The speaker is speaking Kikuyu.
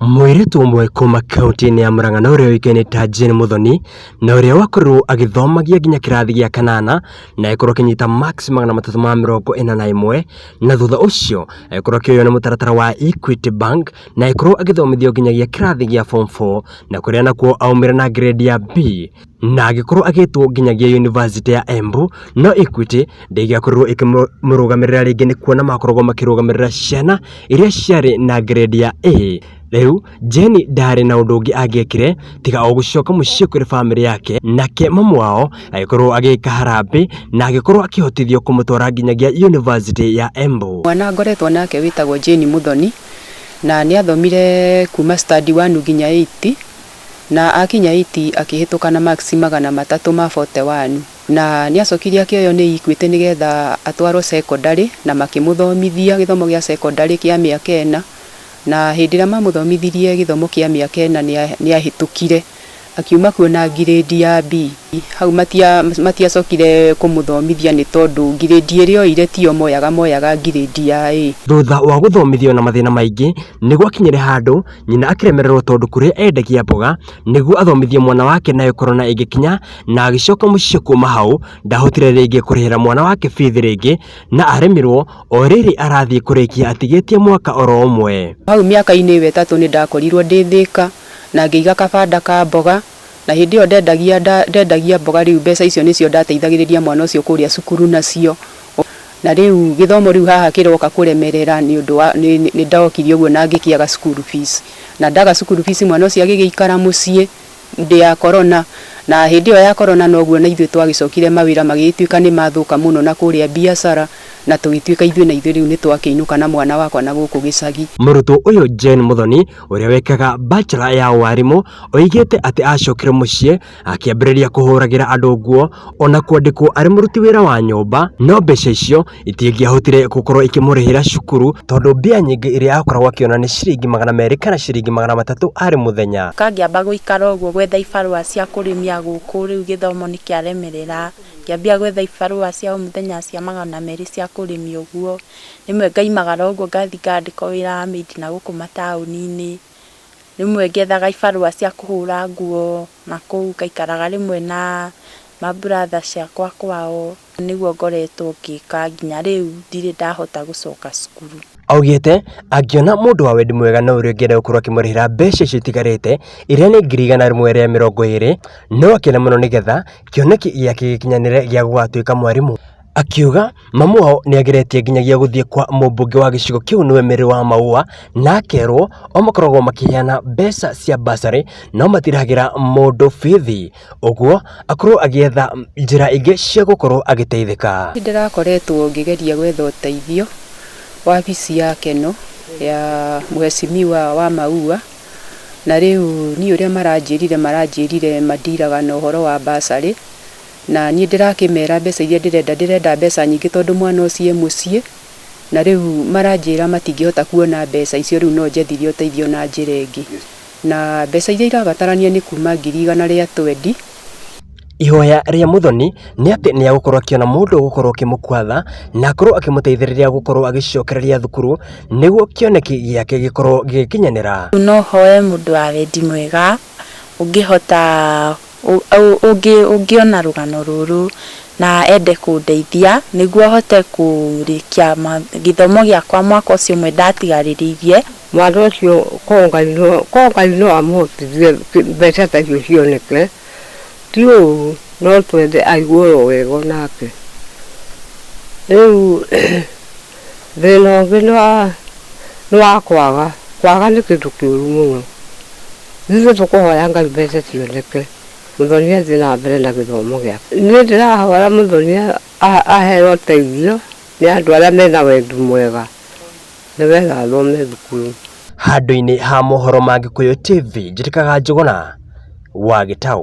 Mũirĩtu ũmwe kuma kauntĩ-inĩ ya Murang'a na ũrĩa ũĩkaine ta Jane Muthoni na ũrĩa wakorirwo agĩthomagia nginya kĩrathi gĩa kanana na agĩkorwo akĩnyita marks 341 na thutha ũcio agĩkorwo akĩoywo nĩ mũtaratara wa Equity Bank na agĩkorwo agĩthomithio nginyagia kĩrathi gĩa form 4 na kũrĩa nakuo aumire na grade ya B na agĩkorwo agĩtwo nginyagia yunivasĩtĩ ya Embu no Equity ndĩngĩakorirwo ĩkĩmũrũgamĩrĩra rĩngĩ nĩ kuona makoragwo makĩrũgamĩrĩra ciana iria ciarĩ na grade ya A. Rĩu Jane ndarĩ na ũndũ ũngĩ angĩekire tiga o gũcoka mũciĩ kũrĩ bamĩrĩ yake, nake mamu wao agĩkorwo agĩka harambĩ na agĩkorwo akĩhotithio kũmũtwara nginyagia yunivasĩtĩ ya Embu. Mwana ngoretwo nake wĩtagwo Jane Muthoni na nĩ athomire kuma standard 1 nginya 8 na akinya 8 akĩhĩtũka na marks 341 na nĩ acokire akĩoywo nĩ Equity nĩgetha atwarwo secondary na makĩmũthomithia gĩthomo gĩa secondary kĩa mĩaka 4 na hĩndĩ ĩrĩa mamũthomithirie gĩthomo kĩa mĩaka 4 nĩ ahĩtũkire akiuma kuo na grade ya B. Hau matiacokire kũmũthomithia nĩ tondũ grade ĩrĩa oire tiyo moyaga, moyaga grade ya A. Thutha wa gũthomithio na mathĩna maingĩ nĩ gwakinyire handũ nyina akĩremererwo tondũ kũrĩa endagia mboga nĩguo athomithie mwana wake nayo korona ĩgĩkinya na agĩcoka mũciĩ kuma hau ndahotire rĩngĩ kũrĩhĩra mwana wake bithi rĩngĩ na aremirwo o rĩrĩ arathiĩ kũrĩkia atigĩtie mwaka oro ũmwe. Hau mĩaka-inĩ ĩyo 3 nĩ ndakorirwo ndĩ Thĩka na ngĩiga kabanda ka mboga na hĩndĩ ĩyo ndendagia mboga rĩu mbeca icio nĩcio ndateithagĩrĩria mwana ũcio kũrĩa cukuru nacio na rĩu gĩthomo rĩu haha kĩroka kũremerera nĩ ũndũ wa nĩ ndokire ũguo na ngĩkĩaga school fees na ndaga school fees mwana ũcio agĩgĩikara mũciĩ hĩndĩ ya corona na hĩndĩ ĩyo ya corona noguo na ithuĩ twagĩcokire mawĩra magĩgĩtuĩka nĩ mathũka mũno na kũrĩa biacara na tũgĩtuĩka ithuĩ na ithuĩ rĩu nĩ twakĩinũka na mwana wakwa na gũkũ gĩcagi. Mũrutwo ũyũ Jane Muthoni ũrĩa wekaga bachelor ya warimũ oigĩte atĩ acokire mũciĩ akĩambĩrĩria kũhũragĩra andũ nguo ona kwandĩkwo arĩ mũruti wĩra wa nyũmba no mbeca icio itingĩahotire gũkorwo ikĩmũrĩhĩra cukuru tondũ mbia nyingĩ iria akoragwo akĩona nĩ ciringi 200 kana ciringi 300 arĩ mũthenya. Kangĩamba gũikara ũguo gwetha ibarũa cia kũrĩmia gũkũ rĩu gĩthomo nĩ kĩaremerera ngĩambia gwetha ibarũa cia o mũthenya cia 200 cia kũrĩmia ũguo rĩmwe ngaimagara ũguo ngathiĩ ngandĩkwo wĩra wa maid na gũkũ mataũni-inĩ rĩmwe ngethaga ibarũa cia kũhũra nguo na kũu ngaikaraga rĩmwe na ma brother ciakwa kwao nĩguo ngoretwo ngĩka nginya rĩu ndirĩ ndahota gũcoka cukuru. Augĩte angĩona mũndũ wa wendi mwega na ũrĩa ũngĩenda gũkorwo akĩmũrĩhĩra mbeca icio itigarĩte iria nĩ 120,000 no akene mũno nĩgetha kĩoneki gĩake gĩkinyanĩre gĩa gũgatuĩka mwarimũ. Akiuga mamu wao nĩ ageretie nginyagia gũthiĩ kwa mũmbunge wa gĩcigo kĩu nĩwe Mary wa Maua na akerwo o makoragwo makĩheana mbeca cia bursary no matirahagĩra mũndũ bithi ũguo akorwo agĩetha njĩra ingĩ cia gũkorwo agĩteithĩka. Ndĩrakoretwo ngĩgeria gwetha ũteithio wabici ya Keno ya mheshimiwa wa Maua na rĩu niĩ ũrĩa maranjĩrire mandiraga na ũhoro wa bursary na niĩ ndĩrakĩmera mbeca iria ndĩrenda mbeca nyingĩ tondũ mwana ũcio e mũciĩ na rĩu maranjĩra matingĩhota kuona mbeca icio rĩu no njethire ũteithio na njĩra ĩngĩ na mbeca iria irabatarania nĩ kuma 120,000. Ihoya rĩa Muthoni nĩ atĩ nĩ egũkorwo akĩona mũndũ ũgũkorwo akĩmũkwatha na akorwo akĩmũteithĩrĩria gũkorwo agĩcokereria thukuru nĩguo kĩoneki gĩake gĩkorwo gĩgĩkinyanĩra. No hoe mũndũ wa wendi mwega ũngĩhota ũngĩona rũgano rũrũ na ende kũndeithia nĩguo hote kũrĩkia gĩthomo gĩakwa mwaka ũcio ũmwe ndatigarĩrĩirie. Mwana ũcio korwo Ngai no amũhotithie mbeca ta icio cioneke ti ũru no twende aigue oro wega onake. Rĩu thĩna ũngĩ nĩ wa kwaga, kwaga nĩ kĩndũ kĩũru mũno. Ithuĩ tũkũhoya Ngai mbeca cioneke Muthoni athiĩ na mbere na gĩthomo gĩake. Niĩ ndĩrahoya Muthoni aheo ũteithio nĩ andũ arĩa mena wendi mwega nĩgetha athome thukuru. Handũ-inĩ ha mohoro ma Gĩkũyũ TV njĩtĩkaga Njũgũna wa Gĩtaũ.